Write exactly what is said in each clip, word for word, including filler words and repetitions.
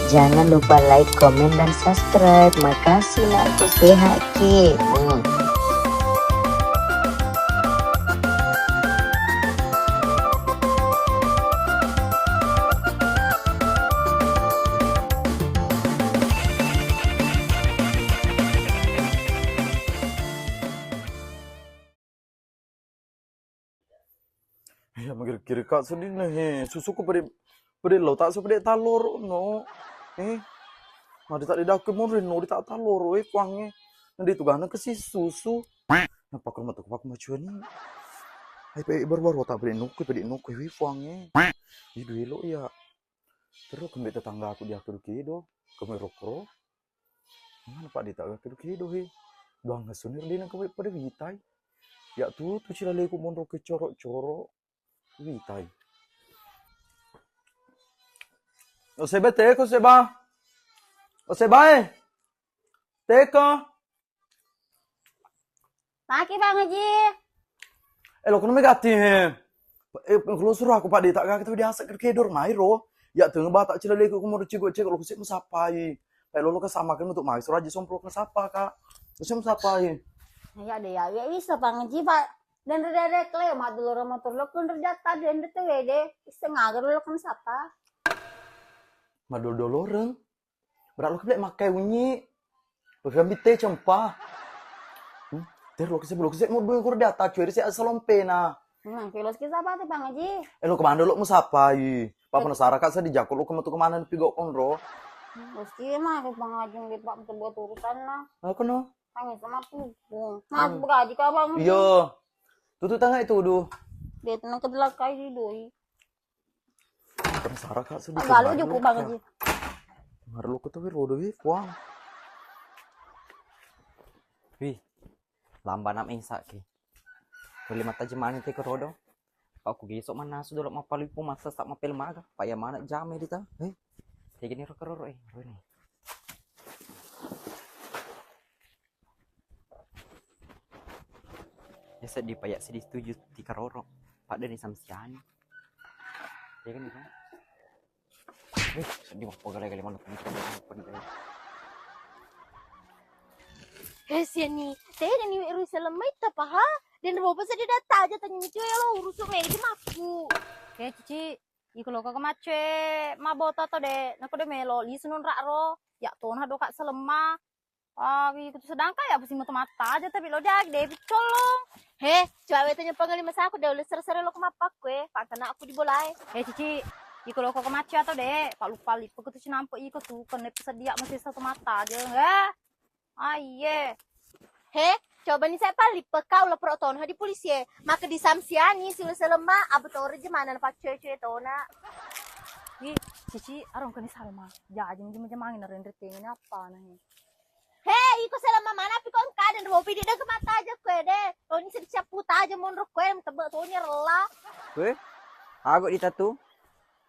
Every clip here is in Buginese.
Jangan lupa like, komen, dan subscribe. Makasih, nakku, sehat ki. Hmm. Iya, magiri-giri ka seddi na he. Susuku pede, pede lo tak sepede taloro no. Eh, madi tak didaku mo reno di tak taloro, eh, kuangnge. Nadi tu gana ke si susu. Napa kurma tu kupak macuan ni? Hai pe baru-baru tak pede nuku, pede nuku, wi, kuangnge. Idu elo ya. Terus kembe tetangga aku dia kedo-kedo, kembe rokro. Mana pak dita kedo-kedo he. Doang ngesunir dina kembe pada witai. Ya tu, tu cilaleku monro ke coro-coro. Witai. O seba teko seba. O seba e. Teko. Maki Bang Haji. Eh, lo kono megati he. Eh, lo suro aku pak dita gak kita biasa ke kedor mai ro. Ya tu ngebata cilaleku kumur cigo cek lo kusik musapai. Pak lo lo kesama kan untuk mai suro aja sompro kesapa kak. Kusik musapai. Ya deh ya, ya bisa Bang Haji pak. Dan rere kle madulur motor lo kun rejata dan de tewede. Setengah agar lo kan sapa. Madol-doloreng. Berat lo keblek makai unyi. Lo gambi te cempa. Hmm? Ter lo kese lo kese mau dua kur data cuy se asal lompena. Nah, kilos kisah apa tuh Bang Haji? Eh, lo kemana lo musapai? Pak penasaran kak saya di Jakarta lo kemana tuh kemana nih pigo konro? Terus dia mah ke Bang Haji di Pak buat urusan lah. Apa no? Kami sama tuh. Nah, bergaji kak Bang Haji. Iya. Tutu tangai tudu. Dia tenang ke belakang di doi. Penasaran kak sedikit. Galu banget juga ya. Bang Haji. Marlo ko tawi rodo wi puang. Wi, lamba na mesa ki. Boleh mata jemane te ko rodo. Pak ku gesok mannasu dolo mappalupu masa sak mapel maga. Pak ya mana jame dita. Eh, kayak gini ro keroro eh. Ro ini. Ya seddi paya seddi setuju ti karoro. Padda ni samsiani. Ya kan itu. Eh, seddi mappagale-gale manuk. Eh, siani, tena ni ru selemmai tapaha. Dan roba seddi data aja tanya itu ya lo urusu medi makku. Eh, Cici, iko lo kok macce maboto to de. Nako de melo lisu nun ro. Ya tona do kak selemma. Ah, wi, kutu sedangkan ya, apa sih mata-mata aja, tapi lo jagi deh, colong. He, coba wetanya pengen lima saku deh, udah sere-sere lo kemapa kue, pantana aku di bolai. He, Cici, iko lo kok macet atau deh, pak lupa lipe kutu sinampe iko tuh, kena pesedia masih satu mata aja, he. Ah, iye. He, coba nih saya paling peka ulah pro tono di polisi ya. Maka di samsiani, sila selema, abetore jemana na pak cuy-cuy tona. Ih, Cici, arong kene Salma. Jaji jema-jemangin na renre tengene apa nah. He, iko selama mana pi kong kaden ropi di dalam mata aja kue deh. Lo ini sedih siap puta aja monro kue tebak tonya rela. Weh, aku di tatu.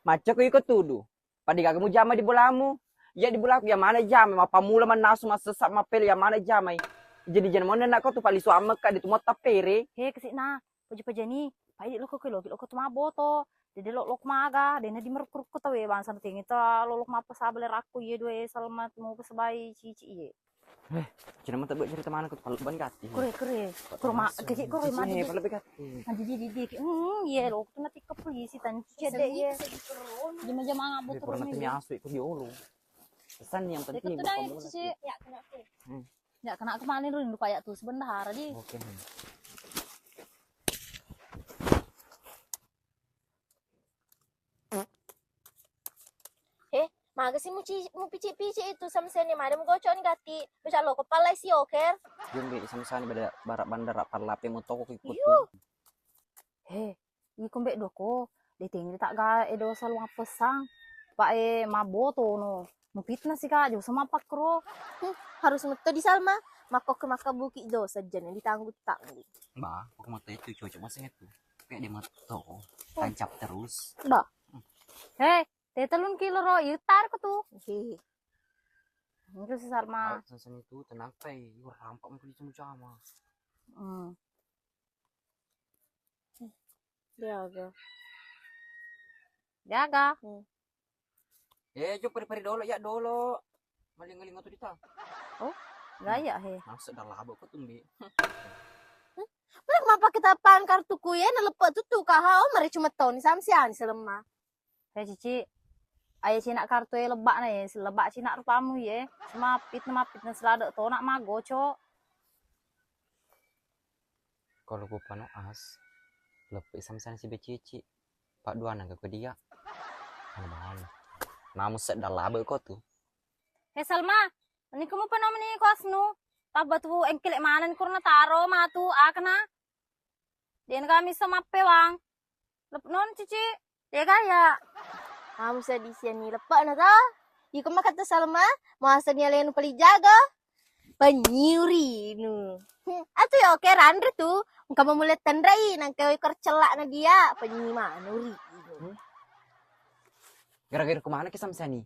Macam iko tudu. Pada gaga mujama di bolamu. Iya di bolaku ya mana jama, mappamula mannasu massessa mappele ya mana jamai. Jadi jangan mau nak kau tu pali suamme ka di tu mau tapere. He, kesik na. Paja-pajani, pai de lokko ke loki lokko tu maboto. Dede lok lok maga, dena di merukku-rukku tawe bangsa tenge ta lolok mappa sabale rakku iye dua Salma mau pesebai cici iye. Eh, cina mata buat cerita mana kau palu ban gati. Kure kure. Kure ma kiki kure ma. Palu ban gati. Jadi di di hmm iye lok tu nanti ke polisi tan cici ada iye. Jama-jama ngabut terus. Pernah tanya asu itu di ulu. Pesan yang penting. Ya kena aku. Ya kena aku malin run lupa ya tu sebentar di. Oke. He, maga sih muci mupici-pici itu sama seni madam gocok ni gati. Bisa lo kepala si oker. Jumbe sama sani pada barak bandar pala pe motoko ikut. He, iko mbe doko, de tengri tak ga edo selalu mappesang. Pak e maboto no. Mufitnah sih kak, jauh sama pakro. Hmm, harus metto di Salma. Makko ke makka buki jauh saja nih ditanggung-tanggung. Bah, aku mau itu cocok masih itu. Kayak di metto. Tancap terus. Bah. Hei, teta lun kilo ro, itar ko tu. Hehe. Itu si Salma. Sasani tu tenang kai, rampak mengko dicemu-cama. Hmm. Jaga. Jaga. Hmm. Eh, jo pari-pari dolo, ya dolo. Maling-maling tu dita. Oh, gaya he. Maksud dah labo ko tumbe. Mana mapa kita pan kartuku ye, naleppe tutu kaha, oh, mari cuma toni samsiani selemma. He Cici, aye cina kartu e lebak na ye, lebak cina rupamu ye. Semapit na mapit na selada to nak magoco. Kalau ku pano as, leppe samsiani si becici. Pak dua naga ko dia. Ana bahana. Mamu sedda labo ko tu. He Salma, niko mupa nomini ko asnu. Tabba tu engkelek maneng kurna taro matu akna. Den kami semappe wang. Lep non Cici. De gaya. Kamu seddi siani leppa'na ta. Iko makatta Salma, muasani alenu paling jaga. Penyiuri nu. Hmm, atu ya oke ranre tu. Engka memulai tenrai nangka ikor celak na dia. Penyi manu ri. Hmm? Gara-gara kemana ke samsiani?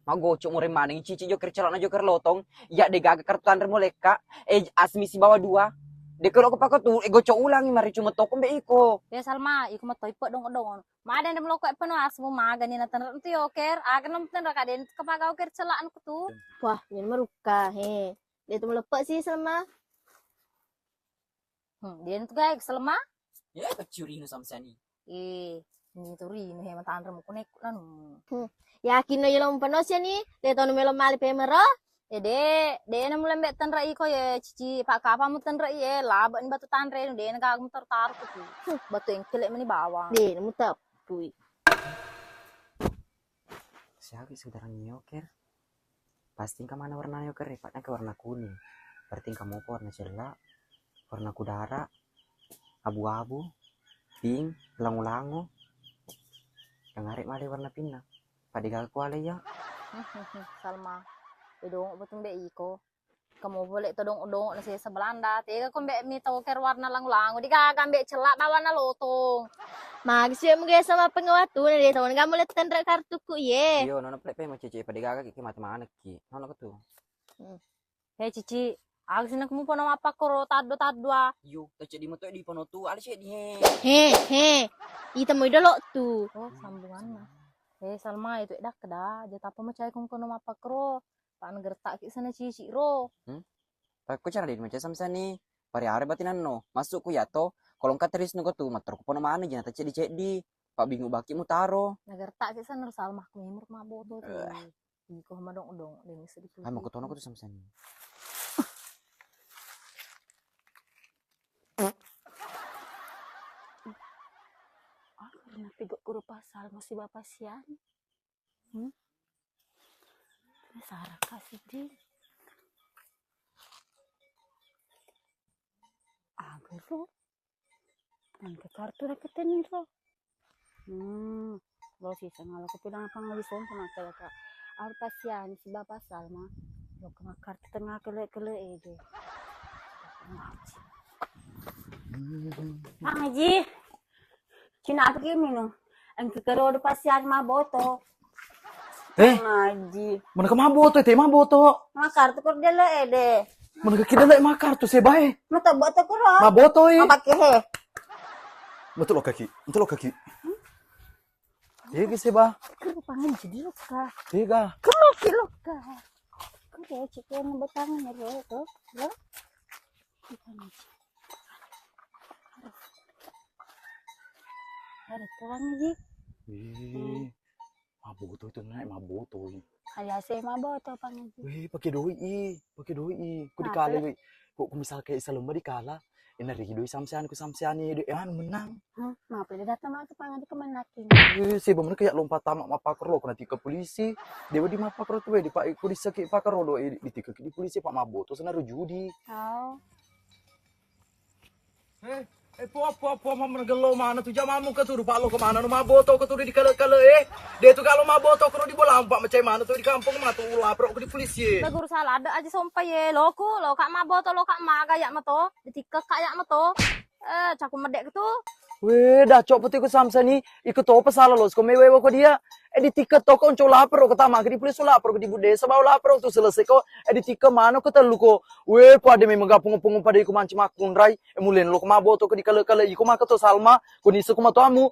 Magocok mure maneng cici joker celana joker lotong. Ya de gaga kartu tanre molekka. Eh, asmi sibawa dua. De kero ko pako tu, eh, gocok ulangi mari cuma toko mbe iko. Ya Salma, iko matoi pe dong-dong. Mada de meloko peno asmu magani na tenre tu yoker. Aga nam tenre kaden kepagau ker celaan ku tu. Wah, ini merukka he. De tu meleppe sih Salma. Hmm, dia tu gae Salma. Ya, kecurino samsiani. Eh, ini tu rino he matanre mu kunek lanu. Hmm. Yakin no yelo mupanosia ni, de tonu melo mali pemero. Eh, de, de na mulembe tenre iko ye cici, pak kapa mu tenre ye, laba ni batu tanre nu de na gaga mu taru-taru tu. Hmm, batu engkelek meni bawang. De na mutepui. Siaga saudaranya yoker? Pasti engka mana warna yoker, Pak, engka warna kuning. Berarti engka mopa warna cella, warna kudara, abu-abu, pink, langu-langu. Yang arek male warna pinna. Pak, de gaga kuala iya. Salma, de dongo betu mbe iko. Kamu boleh todong-dong na sesa Belanda. Tega ko mbe mi tau ker warna langu-langu. De gaga mbe cella bawana lotong. Magi sih mungkin sama pengawatu na de tau nggak mulai tenre kartuku ye. Iyo, nona plek pe ma cici, pada gaga ki mata manekki. Nona ko tu. Hmm. He cici, aga sih nak mupa nama apa koro taddo taddo ah. Iyo, tacedi moto di pano tu, ada cedi he. He, he. Ita mau idolo tu. Oh, sambunganna. He Salma itu edak da, jatapa macai kong kono mapakro. Pak nagertak ki sana cici ro. Hmm? Pak ko cara di macai samsiani. Pari are batinanno. Masuk ku yato. Kalau engka teris nuko tu, matro ku pono mana jana tacedi-cedi. Pak bingung baki mutaro. Nagertak ki sana Salma ku memur maboto tu. Eh. Iko madong-dong, de mesti diputih. Ai, makotono ko tu samsiani. Aku pernah tiga guru pasal masih bapak sian. Hmm? Sarah kasih di. Aku tuh Engka kartu raketeni ro. Hmm, lo sisa ngalo ko pidang apa ngali sompa makkeda ka. Apa siani si Bapak Salma? Lo kena kartu tengah kele-kele ede. Ngaji. Ngaji. Cina apa ki minum? Engka kero de pasian maboto. Eh? Ngaji. Mana ke maboto, te maboto. Makartu kur dele ede. Mana ke kidele makartu sebae. Mata boto kuro. Maboto e. Apa ke he? Betul lo kaki. Betul lo kaki. Iya ke seba. Kuro pangan jadi lo ka. Iya ga. Kuro ki lo ka. Kuro cek yang betang ro to. Lo. Ada terang lagi. Ih, maboto itu naik maboto. Alias maboto pangaji. Weh, pakai doi, pakai doi. Ku dikala weh. Kok ku misal kayak selama dikala. Ena ridoi samsiani ku samsiani de anu menang. Hah, maaf ya datang mah ke pangaji kemenakin. Eh, saya bener kayak lompat tamak mapakar lo kena tiga polisi. Dewa di mapakar tuh di pak ku disakit pakar lo di tiga di polisi pak maboto sana judi. Oh. Eh, eh, po, po, po, mamma gello mana tu jamamu ke turu, pak lo ke mana no maboto ke turu di kale-kale, eh. De tu kalau maboto ke di bola, pak macai mana tu di kampung matu lapor ke di polisi, eh. Guru salah ada aja sompa ye, lo ku, lo kak maboto, lo kak maga ya mato, di tiga kak ya mato. Eh, caku medek ke tu. Weh, dah cok putih ku samsani, ikut to pasal lo, ko mewe ko dia. Eh, di tiket toko onco lapor ko tama ke di polisi lapor ko di bu desa bawa lapor tu selesai ko. Eh, di tiket mana ko telu ko. Weh, pada memang gapung-pung pada iku manci makkunrai. Eh, mulen lo ko maboto ko di kale-kale iku maka to Salma. Ko niso ko matoamu.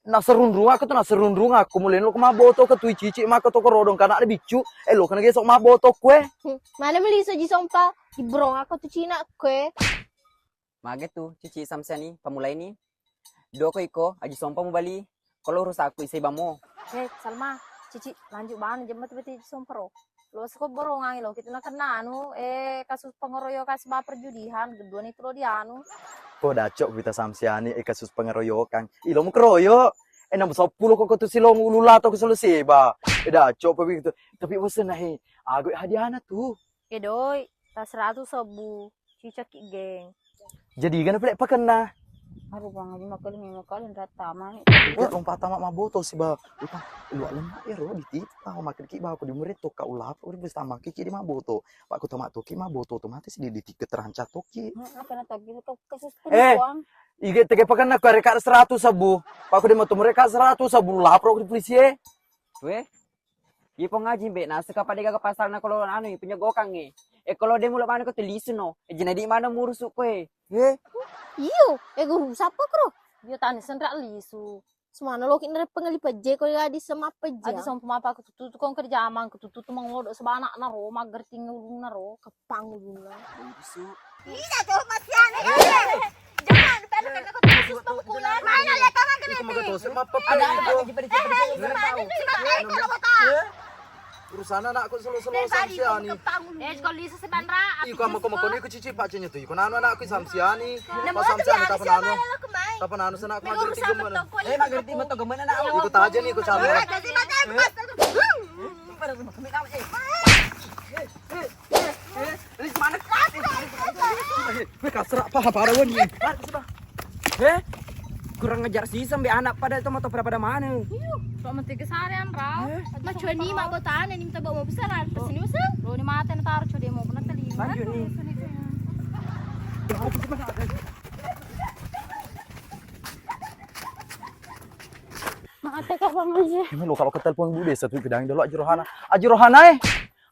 Naserunrung aku tu, naserunrung aku. Mulai lo ko mabboto ke tui cici maka to ko rodong kana ada biccu. Eh, lo kena gesok mabboto kue. Hmm, mana meli soji sompa? Ibrong aku tu Cina kue. Mage tu, Cici Samsiani, pamulaini. Doko iko, Aji Sompa mubali. Kolo urusakku isai bamo. Eh, Salma, Cici, lanjut bana jemma tu beti Aji Sompa ro. Lo seko borongang lo, kita na kena anu, eh, kasus pengeroyokan sebab perjudian, kedua ni lo dianu. Ko dacok kita Samsiani, eh, kasus pengeroyokan. Ilo mu keroyok. Eh, enam sepuluh kok tu silong ulu lato ke solo seba. Eh, dacok apa begitu. Tapi bosen nah, eh. Ago hadiahna tu. Eh, doi, tas seratus sebu. Cicakki, geng. Jadi gana pale pakenna. Aduh, Bang, Haji, makali, makali, nrata mani. Iya, lompat tamat maboto si ba. Lupa, luak lemak ya ro ditipa. Makan ki ba aku di murid to ka ulap, udah bisa tamat ki di maboto. Pak ku tamat toki maboto otomatis di ditiket terancak toki. Hmm, apa na tagi to kasus Eh, penipuan? Ige tege pakenna ku areka seratus sabu. Pak ku di moto mereka seratus sabu lapor di polisi eh. Weh, Iye Pong Aji, mbe naseka pada gaga pasalna kolo anu, penyegokangnge. Eh, kolo de mulo maneng ko tulisu no. Eh, jenadi maneng murusu koe. Eh? Iyo, eh, guru sapa kro? Iyo tani senrak lisu. Semana loki nere pengeli pejje ko ya di sema pejje. Aji Sompa mapa ketutu kong kerja amang ketutu tu mangodo sebana na ro, magerting ulung na ro. Kepang ulung na. Murusu. Iya tuh, Mas Yan. Jangan, pada kena kau khusus pemukulan. Mana lihat tangan kena. Iko maga tosek mappa. Ada apa? Pergi, pergi, pergi. Urusan anakku selo-selo Samsiani. Eh, kalau Lisa sebenarnya. Iko mako-mako ni ku cici pacenya tu. Iko nanu anakku Samsiani. Pak Samsiani tapa nanu. Tapa nanu sana aku magerti gemena. Eh, magerti betul gemena nak. Iko taja ni iko calon. Weh, kasar apa, apa ada wan ni? Eh, kurang ajar sih sampai anak pada itu motor pada, pada mana? Iyo, kok mati kesarean ra. Eh? Macam ni mak botane ni minta bawa besar, pesen ni besar. Lo ni mata ni taruh code mau pernah teli. Lanjut ni. Mate ka Bang Aji. Ini lo kalau ke telepon Bu Desa tu bidangi dulu Aji Rohana. Aji Rohana eh.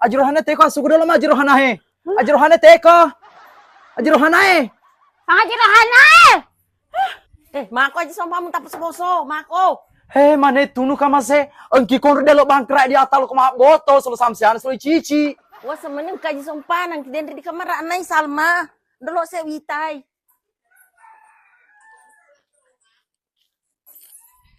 Aji Rohana teko asuku dulu Aji Rohana eh. Aji Rohana teko. Aji Rohana eh. Bang Aji Rohana eh. Eh, mako Aji Sompa mun tapos boso, mako. Eh, mane tunu kamase. Engki konro delo bangkra di atalo ko maboto solo Samsiana solo Cici. Wah, semeneng ka Aji Sompa nang denri di kamar anai Salma. Delo se witai.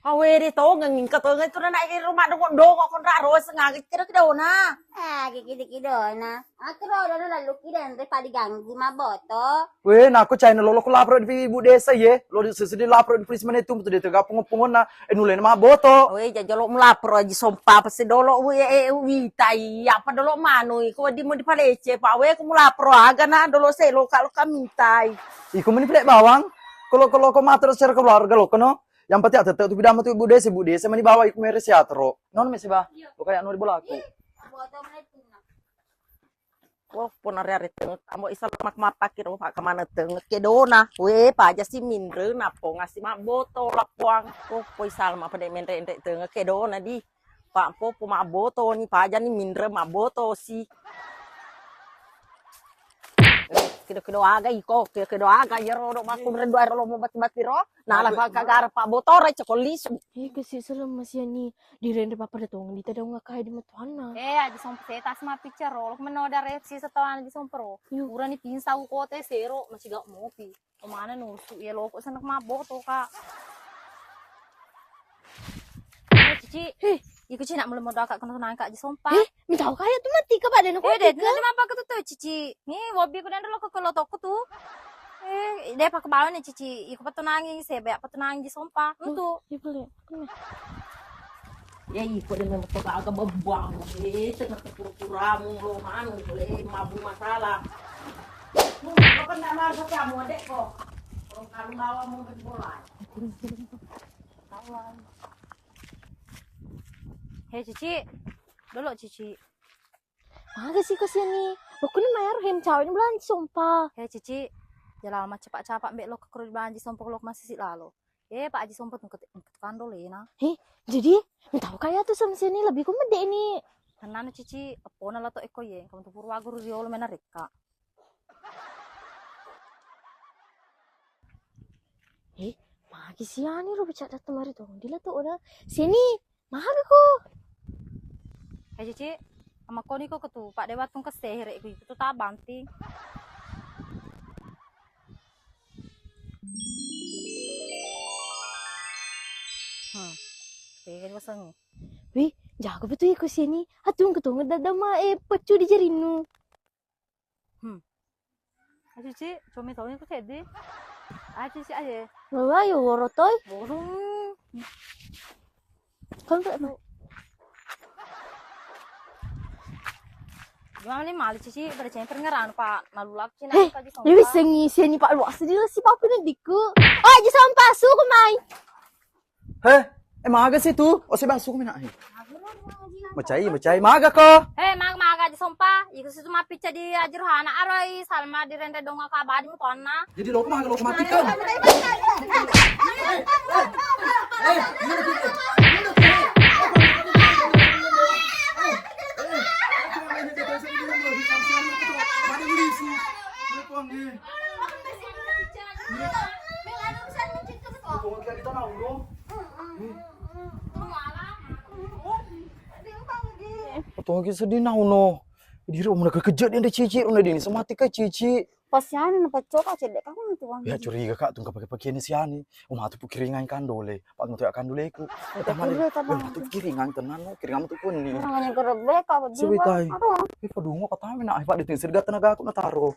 Awere tongeng, engka tongeng tu na ero maddongo-dongo konra ro sengaga kira kedona. Ah, kiki-kiki dona. Aku ro dona lalu kira nanti pada ganggu maboto. We, nako caina lolo ko lapor di Bu Desa ye. Lo di sesedi lapor di polisi mana itu betul dia tega pengepungona. Eh, nulena maboto. We, jajalo melapor Aji Sompa pasti dolo we eh witai apa dolo manui ko di mau dipalece Pak we ko melapor aga na dolo se lo kalau kami tai. Iko meni pelek bawang. Kalau kalau ko matur secara keluarga lo kono. Yang penting tetap tu bidang tu Bu Desa, Bu Desa mani bawa iku mere siatro. Non mesi ba. Bukan yang nol bolaku. Oh, pona riare tengek. Amo isal mak mapakir oh, Pak kemana tengek kedona. We, paja si minre napo ngasi mabboto lapoang. Oh, po isal ma pede menre-enre tengek kedona di. Pak po po mabboto ni paja ni minre mabboto si. Kedo-kedo aga iko, kedo-kedo aga iyaro do makkunre dua ero lomo bati-bati ro. Nala pa kagara pa botoro cokol lisu. Eh, kesi selem masiani direnre papa datong di tadong ngakai di matuanna. Eh, Aji Sompa setas ma picca ro. Lok meno dare si setelah Aji Sompa ro. Urani pinsa u kote sero masiga mopi. Omana nusu ya loko sana mabboto ka. Eh, Cici. Heh. Iko Cici nak mulai modal kak kena nangka Aji Sompa. Eh, mitau kaya tu mati ke badan aku. Eh, deh, nanti mapa ke tu Cici. Ni wobi ku dan lo ke lo toko tu. Eh, deh pakai balon ni Cici. Iko petunangi, saya banyak petunangi Aji Sompa. Untuk. Iya boleh. Ya iko deh memang kok agak bebuang. Eh, tengah kepura-pura mulu manu, eh, mabuk masalah. Mulu apa nak marah kamu adek kok. Kalau kamu bawa mau berbola. Hei Cici, dolo Cici. Maga si kasiani. Lokuni mayar hem cawe ni bulan Sompa. Hei Cici, jalal ma cepak-capak mbek lo kekro di Aji Sompa lo masih si lalo. Eh, Pak Aji Sompa tungke tungke kando lena. Hei, jadi mitau kaya tu sama sini lebih ku mede ni. Tenang Cici, epona lato eko ye, kamu tu purwa guru riolo mena reka. Eh, Magi siani ro bicak dateng mari tu. Dila tu udah. Sini, maga ko. Hei Cici, amakkoni ko ketu, pak de wattung ke sehere ku itu tak banting. Hmm. Tega wasengi. Wih, jago betul iku sini. Atung ketunget dada ma eh pecu di jarinu. Hmm. Ayo Cici, comi tau ni ku seddi. Ayo Cici ayo. Wah, yo woro toi. Borong. Kan tak mau. Gimana nih mali Cici pada cemper ngerang pak nalulak Cina. Hei, lebih sengi sini pak luas dia si papu nandiku. Oh, aja sampai suku mai. Heh, eh, maga si tu? Oh, si basu ku minah, eh. Macai, macai, maga ko? Heh, maga, maga aja sompa. Iku situ mapicca di aji rohana aroi, Salma di rende donga ka badi mu tonna. Jadi lo maga lo mati ko. Tongi seddi nauno. Diri umur kejadian de Cici, una dini semati ka Cici. Pas siani na paccoka cedde kamu nanti uang. Ya curiga kak, tungka pakai pakaian siani. Uma tu pikiringan kandole, pak tu kandoleku. Tamale, uma tu pikiringan tenan, kiringan tu kunni. Namanya gerebek apa jiwa? Sebetai. Aduh. Eh padungo katame na, pak ditin serga tenaga aku na taro.